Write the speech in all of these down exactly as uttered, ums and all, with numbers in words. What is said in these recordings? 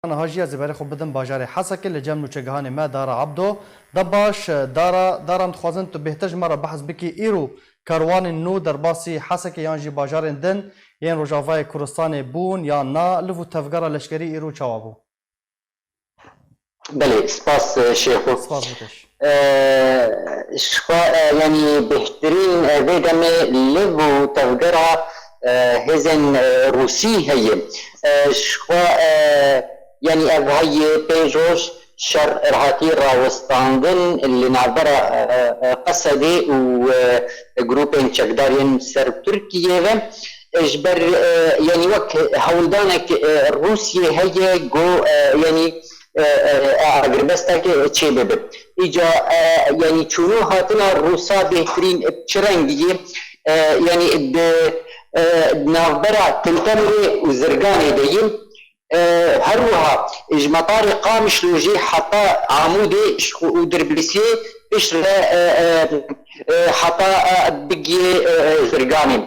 Niha jî ez ê berê xwe bidim bajarê Hesekê, li cem nûçegihanê me Dara Abdo. De baş, Dara, Dara, em dixwazin tu bêhtir ji me re behs bikî îro karwanên nû derbasî Hesekê yan jî bajarên din yên Rojavayê Kurdistanê bûn yan na, liv û tevgera leşkerî îro çawa bû? Belê, spas, e, Şêxo. Spas bikeş. E, ji xwe, e, yanî bêhtirîn, e, vê demê liv û tevgera, e, hêzên, e, Rûsî heye. E, ji xwe, e, yanî ev heye pênc roj şer hatî rawestandin li navbera, e, e, Qesedê û, e, grûpên çekdar yên ser Tirkiyê ve. E, ji ber, e, yanî wek hewldanek, e, Rûsiyê heye ku, e, yanî, e, e, agirbestek çê bibe. Îca, e, yanî çûnû hatina Rûsa bêhtirîn bi çi rengî ye? E, yanî di, e, navbera Til Temirê û Zirganê de ye. E, her wiha ji metarê Qamişlo jî heta Amûdê ji xwe û Dirbêsiyê piştre, e, e, e, heta, e, bigiyê, e, e, Zirganê.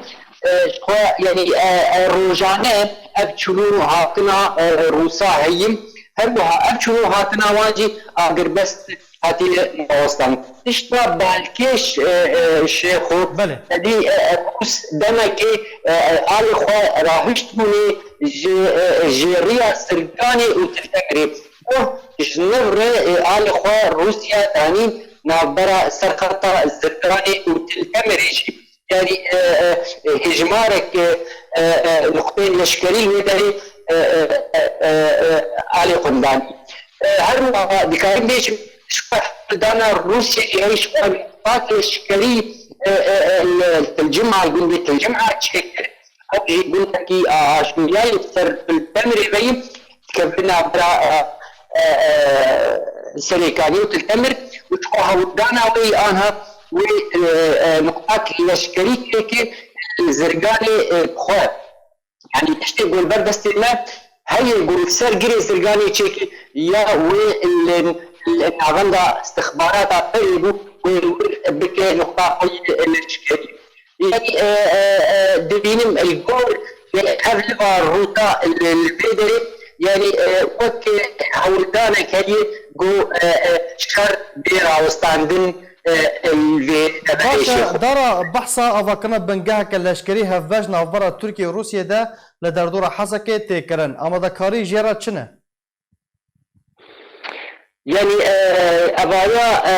E, ji xwe, yanî, e, e, rojane ev çûnû hatina, e, Rûsa heyî. Her wiha ev çûnû hatina wan jî agirbest hatiye rawestan. Tişta balkêş, e, e, Şêxo, Belê. Tedî, e, e, Rûs demekê, e, e, alî xwe rahiştbûnê ji, e, e, jêriya Zirganê û Til Temirê. Goh ji niv re, e, alî xwe Rûsya danîn navbera serxeta Zirganê û Til Temirê jî. Yanî, e, e, e, hejmarek, e, e, e, nuqteyên leşkerî li wê derê, e, e, e, e, e, alê xwe danî. E, her wiha dikarim bêjim, ji xwe hewldana Rûsyayê heye ji xwe nuqta leşkerî, e, e, e, li Til Cima, gundê Til Cima çêkir. Ew jî gundekî a-, aşûriyayê ser Til Temirê ve ye. Dikevin navbera, e, e, e, Serêkaniyê û Til Temir û ji xwe hewldana wê yî anha wê, e, e, nuqtak leşkerî têkê li Zirganê, e, bi xwe. Yanî tiştê ku li ber destê me heye ku li ser girê Zirganê çêkê ya wê li, li navenda istixbarata berê bû wê li wir bike nuqta xwe yê leşkerî. Yanî, e, e, e, dibînim li gor, e, ev liva rûta li, li vê derê, yanî, e, wek hewldanek heye ku, e, e, şer bê rawestandin, e, e, li vê demê Baş e, Şêxo. Dara, behsa avakirina bingeheke leşkerî hevbeş navbera Tirkiye û Rûsiyê de li derdora Hesekê tê kirin. Amadekarî jê re çi ne? Yanî, e, evaya, e,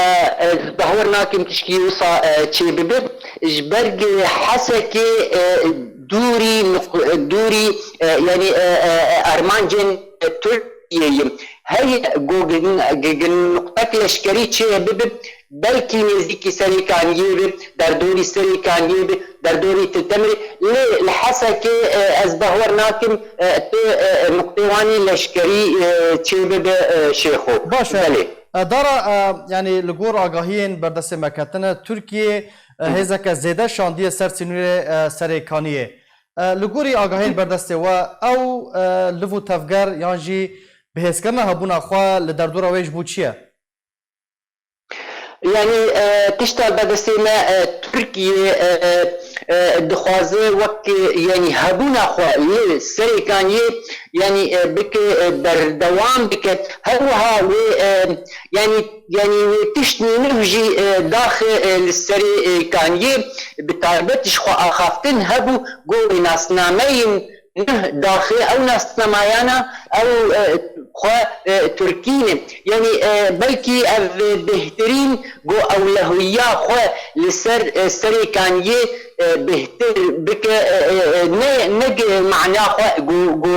ez bawer nakim tişkî wisa, e, çê bibe. Ji ber ku Hesekê, e, dûrî nuq-, dûrî, e, yanî, e, e, e, armancên Tirkiyeyê heye ku gin, gin, gin nuqtek leşkerî çê bibe, belkî nêzîkî Serêkaniyê be, derdorî Serêkaniyê be, derdorî Til Temirê. Lê li Hesekê, e, ez bawer nakim, e, tu, e, nuqtê wanî leşkerî, e, çê bibe, e, Şêxo. Baş e. Belê. E, Dara, e, yanî li gor agahiyên berdestê me ketine, Tirkiye, e, Hı hı. hêzeke zêde şandiye ser sînorê, e, Serêkaniyê. E, li gorî agahiyên berdestê we, ew, e, liv û tevger yan jî bihêzkirina hebûna xwe li derdora wê ji bo çi ye? Yanî, e, tişta berdestê me, e, Tirkiye, e, e, dixwaze wek, e, yanî hebûna xwe li Serêkaniyê, yanî, e, bike, e, berdewam bike. Her wiha wê, e, yanî, yanî wê tişt nû jî, e, daxê, e, li Serêkaniyê bi taybet ji xwe axaftin hebû, ku wê nasnameyên Neh daxê ew nasnamayana ew, e, xwe, e, Tirkî ne. Yanî, e, belkî ev bêhtirîn ku ewlehiya xwe li ser, e, Serêkaniyê, e, bêhtir bike, e, e, e, ne, ne gi mana xwe ku, ku,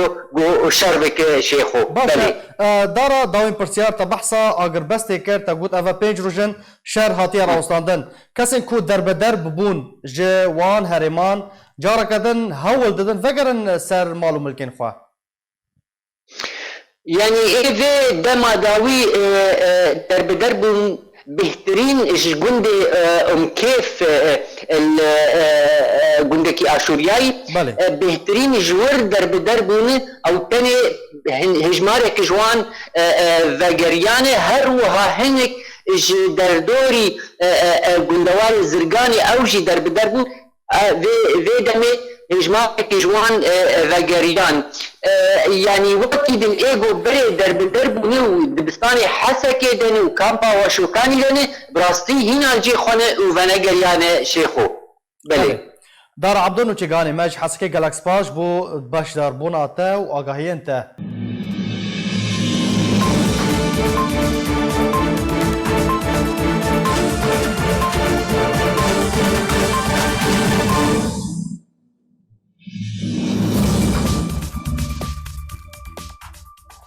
ku şer bike Şêxo. Baş e. Belê. E, Dara, dawîn pirsiyar, te behsa agirbestê kir, te got ev e pênc roj in şer hatiye rawestandin. Kesên ku derbeder bibûn ji wan herêman, careke din hewl didin vegerin ser mal û milkên xwe. Yanî ê vê dema dawî, e, e, derbeder bûn bêhtirîn ji gundê, e, Umkêf, e, e, li, e, e, gundekî Aşûriyayî, Belê. e, bêhtirîn ji wir derbeder bûne, ew tenê hin-, hejmarek ji wan, e, e, vegeriyane, her wiha hinek ji derdorî, e, e, e, gundewarê Zirganê ew jî derbeder bûn. E, vê, vê demê, hêjmarek ji wan e, e, vegeriyan. E, yanî wekî din ê ku berê derbinder bûne û dibistanê Hesekê de ne û kampa Weşokanî de ne, bi rastî hîna cê xwe ne û venegeriyane şêxo. Belê. Belê. Dara Ebdo Nûçîganê, me ji Hesekê gelek spas ji bo beşdarbûna te û agahiyên te.